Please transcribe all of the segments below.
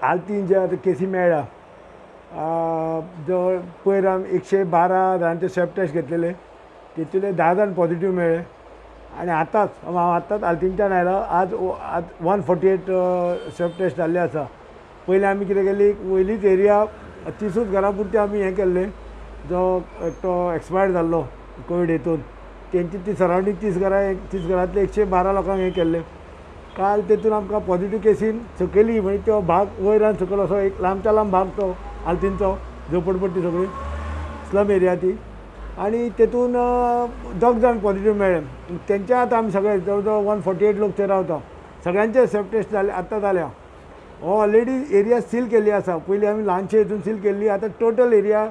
आल्तीन जे आतां केसी मेळ्ळ्या, जवळ पयर आमी 112 जाणांचे स्वॅब टेस्ट घेतलेले, तितूंतले 10 जाण पॉझिटीव मेळ्ळे. आनी आतांच हांव आतांच आल्तीनच्यान आयला, आज आज 148 स्वॅब टेस्ट जाल्ले आसा. पयलीं आमी कितें केली, वयलीच एरिया 30 घरां पुरती आमी हें केल्लें, जो एकटो एक्सपायर्ड जाल्लो कोवीड हितून, तेंची ती सरावंडींग 30 घरां, 30 घरांतले 112 लोकांक हें केल्लें. काल तेतून आमकां पॉझिटीव केसीन सकयली, म्हणजे तो भाग वयर आनी सकयल असो एक लांबच्या लांब भाग तो आल्तीनचो, झोपडपट्टी सगळी स्लम एरिया ती, आनी तेतून 2 जाण पॉझिटीव मेळ्ळे. तेंच्या आतां आमी सगळे जवळ जवळ 148 लोक थंय रावता, सगळ्यांचे स्वॅब टेस्ट जाले आत्तां जाल्या. हो ऑलरेडी एरिया सील केल्ली आसा, पयलीं आमी ल्हानशे हितून सील केल्ली, आतां टोटल एरिया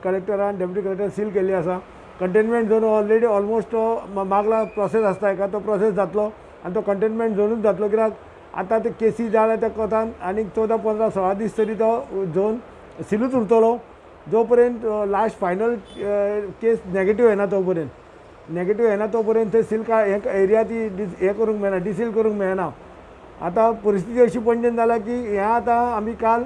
कलेक्टरान डेप्युटी कलेक्टरान सील केल्ली आसा. कंटेनमेंट झोन ऑलरेडी ऑलमोस्ट तो मागला प्रोसेस आसता एका, तो प्रोसेस जातलो आनी तो कंटेनमेंट झोनूच जातलो, कित्याक आतां ते केसी जाल्या त्या कोतान आनीक 14 15 16 दीस तरी तो झोन सिलूच उरतलो, जो पर्यंत लास्ट फायनल केस नेगेटीव येना तो पर्यंत, नेगेटीव येना तो पर्यंत थंय सील का हे एरिया ती हें करूंक मेळना, डिसील करूंक मेळना. आतां परिस्थिती अशी पणजेन जाल्या की हें आतां आमी काल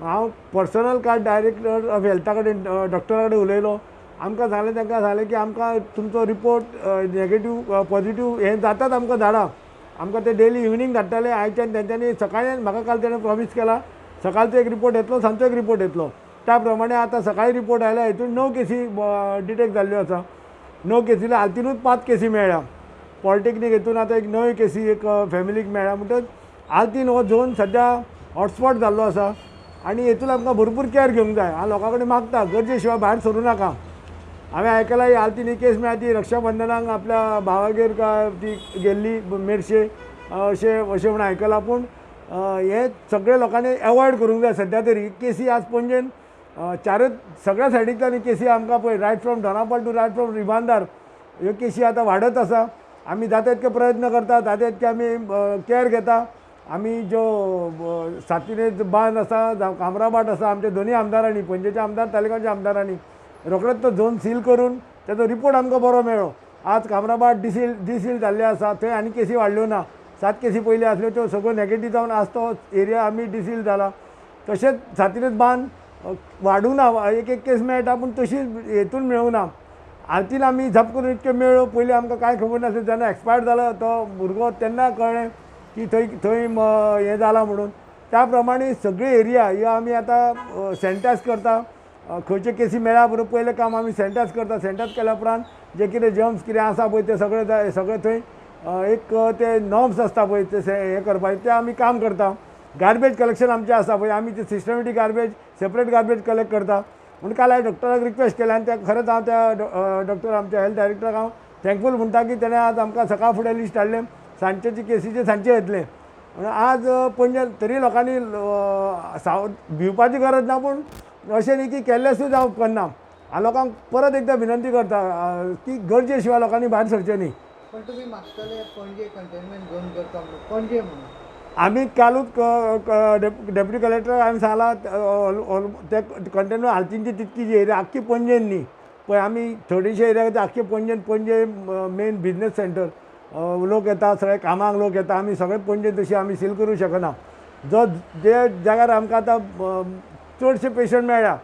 हांव पर्सनल काल डायरेक्टर ऑफ हेल्था कडेन डॉक्टरा कडेन उलयलो, आमकां सांगलें, तांकां सांगलें की आमकां तुमचो रिपोर्ट नेगेटीव पॉझिटीव हें जातात आमकां धाडा, आमकां ते डेली इवनींग धाडटाले. आयच्यान तेंच्यांनी सकाळी म्हाका काल तेणें प्रॉमीस केला, सकाळचो एक रिपोर्ट येतलो, सांजचो एक रिपोर्ट येतलो. त्या प्रमाणे आतां सकाळी रिपोर्ट आयला, हितून 9 केसी डिटेक्ट जाल्ल्यो आसा. 9 केसींतले आल्तीनूच 5 केसी मेळ्ळ्या, पॉलिटेक्नीक हितून आतां एक 9 केसी एक फॅमिलीक मेळ्ळ्या. म्हणटकच आल्तीन हो झोन सद्या हॉटस्पॉट जाल्लो आसा आनी हितून आमकां भरपूर कॅर घेवंक जाय. हांव लोकां कडेन मागता, गरजे शिवाय भायर सरूं नाका. हांवें आयकलां ही आल्तीन ही केस मेळ्ळ्या ती रक्षाबंधनाक आपल्या भावागेर काय ती गेल्ली मेरशे अशें अशें म्हूण आयकलां. पूण हें सगळे लोकांनी एवॉयड करूंक जाय सद्या तरी. केसी आज पणजेन चारूच सगळ्या सायडींतल्यान केसी आमकां पळय, right from Dona Paula to right from Ribandar ह्यो केसी आतां वाडत आसा. आमी जाता तितके प्रयत्न करता, जाता तितके आमी कॅर घेता. आमी ज्यो सातिनेज बांद आसा जावं कामराभाट आसा, आमच्या दोनूय आमदारांनी, पणजेच्या आमदार तालिगांवच्या आमदारांनी रोखडोच तो झोन सील करून तेजो रिपोर्ट आमकां बरो मेळ्ळो. आज कामराभाट डिसील जाल्ले आसा, थंय आनी केसी वाडल्यो ना, 7 केसी पयलीं आसल्यो त्यो सगळ्यो नेगेटीव जावन आज तो एरिया आमी डिसील जाला. तशेंच सातिनेज बांद वाडूंक ना, एक एक केस मेळटा पूण तशी हेतून मेळूंक ना. आल्तीन आमी झप करून इतक्यो मेळ्ळ्यो, पयलीं आमकां कांय खबर नासलें. जेन्ना एक्सपायर्ड जालो तो भुरगो तेन्ना कळ्ळें की थंय थंय हें जालां म्हणून. त्या प्रमाणे सगळी एरिया ह्यो आमी आतां सॅनिटायज करता. खंयच्यो केसी मेळ्ळ्या बरोबर पयलें काम आमी सॅनिटायज करता. सॅनिटायज केल्या उपरांत जे कितें जर्म्स कितें आसा पळय ते सगळे सगळे थंय एक ते नॉर्म्स आसता पळय ते हें करपाचें तें आमी काम करता. गार्बेज कलेक्शन आमचें आसा पळय, आमी ते systematic garbage separate garbage collect करता. म्हूण काल हांवें डॉक्टराक रिक्वेस्ट केलें आनी त्या खरेंच हांव त्या डॉक्टर आमच्या हेल्थ डायरेक्टराक हांव थँकफूल म्हणटा की तेणें आज आमकां सकाळ फुडें लिस्ट हाडलें, सांजचेची केसीचें सांजचें येतलें. आज पणजे तरी लोकांनी साव भिवपाची गरज ना, पूण अशें न्ही की केल्लेसूच हांव करना. हांव लोकांक परत एकदां विनंती करता की गरजे शिवाय लोकांनी भायर सरचें न्ही. पण तुमी मागतले पणजे कंटेनमेंट झोन करता म्हणून, पणजे म्हणून आमी कालूच डेप्युटी कलेक्टर आमी सांगलां ते कंटेनमेंट आल्तीनची तितकी जी एरिया आख्खी पणजेन न्ही पळय, आमी थोडीशी एरिया आख्खी पणजेन, पणजे मेन बिजनेस सेंटर, लोक येता सगळे कामाक लोक येता, आमी सगळे पणजे तशी आमी सील करूंक शकना. जो जे जाग्यार आमकां आतां चडशे पेशंट मेळ्ळ्या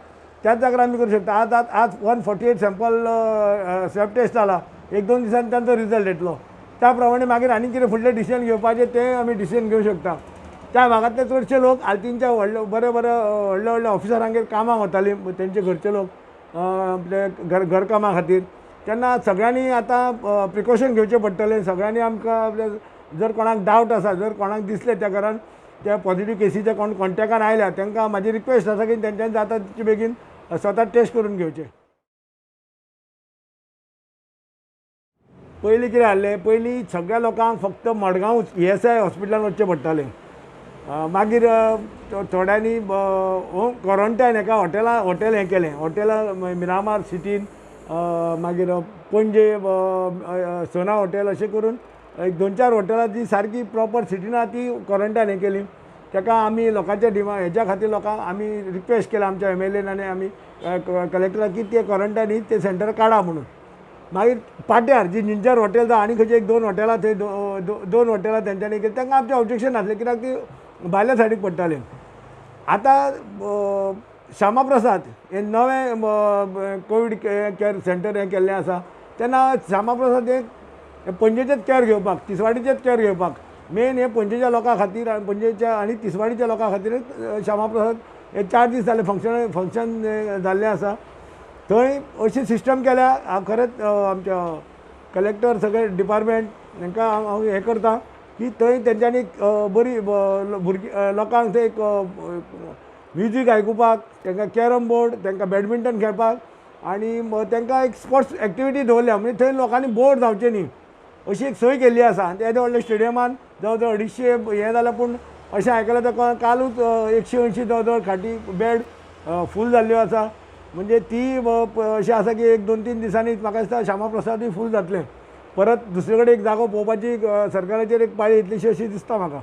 त्याच जाग्यार आमी करूं शकता. आज आज आज 148 सॅम्पल स्वॅब टेस्ट जाला, 1-2 दिसांनी तांचो रिजल्ट येतलो. त्या प्रमाणे मागीर आनी कितें फुडलें डिसिजन घेवपाचें तें आमी डिसिजन घेवंक शकता. त्या भागांतले चडशे लोक आल्तीनच्या व्हडले बरे बरे व्हडले व्हडले ऑफिसरांगेर कामाक वताली, तेंचे घरचे लोक आपले घरकामा खातीर. तेन्ना सगळ्यांनी आतां प्रिकॉशन घेवचें पडटलें. सगळ्यांनी आमकां आपले जर कोणाक डावट आसा, जर कोणाक दिसलें त्या घरान त्या पॉझिटीव केसीच्या कोण कॉन्टेक्टान आयल्या, तांकां म्हाजी रिक्वेस्ट आसा की तेंच्यांनी जाता तितके बेगीन स्वता टेस्ट करून घेवचें. पयलीं कितें जाल्लें, पयलीं सगळ्या लोकांक फक्त मडगांवच ESI हॉस्पिटलान वचचें पडटालें. मागीर थोड्यांनी होम क्वॉरंटायन एका हॉटेला हॉटेल हें केलें, हॉटेला मिरामार सिटीन, मागीर पणजे सोना हॉटेल, अशें करून एक 2-4 हॉटेलां जी सारकी प्रॉपर सिटीन आहा ती क्वॉरंटायन हें केली. ताका आमी लोकांच्या डिमांड हेज्या खातीर लोकांक आमी रिक्वेस्ट केला आमच्या MLA आनी आमी कलेक्टराक की ते क्वॉरंटायन ही ते सेंटर काडा म्हणून. मागीर पाट्यार जी जिंजर हॉटेल जावं आनी खंयची 1-2 हॉटेलां थंय 2 हॉटेलां तेंच्यांनी केली, तांकां आमचें ऑब्जेक्शन नासलें कित्याक ती भायल्या सायडीक पडटालें. आतां श्यामा प्रसाद हें नवें कोवीड केअर सेंटर हें केल्लें आसा. तेन्ना श्यामा प्रसाद हें पणजेचेच केअर घेवपाक, तिसवाडीचेच केअर घेवपाक, मेन हें पणजेच्या लोकां खातीर, पणजेच्या आनी तिसवाडीच्या लोकां खातीर श्यामा प्रसाद हे 4 दीस जाले फंक्शन जाल्लें आसा. थंय अशी सिस्टम केल्या. हांव खरेंच आमच्या कलेक्टर सगळे डिपार्टमेंट हांकां हांव हें करता की थंय तेंच्यांनी बरी भुरगीं लोकांक थंय एक म्युजीक आयकुपाक, तांकां कॅरम बोर्ड, तांकां बॅडमिंटन खेळपाक आनी तांकां एक स्पोर्ट्स एक्टिविटी दवरल्या. म्हणजे थंय लोकांनी बोर जावचें न्ही अशी एक सोय केल्ली आसा. आनी येदे व्हडल्या स्टेडियमान जवळ जवळ 250 हें जालें, पूण अशें आयकलां तर कालूच 180 जवळ जवळ खाटी बेड फूल जाल्ल्यो आसा. म्हणजे ती अशें आसा की 1 2 3 दिसांनी म्हाका दिसता श्यामा प्रसादूय फूल जातलें. परत दुसरे कडेन एक जागो पळोवपाची सरकाराचेर एक पाळी येतलीशी अशी दिसता म्हाका.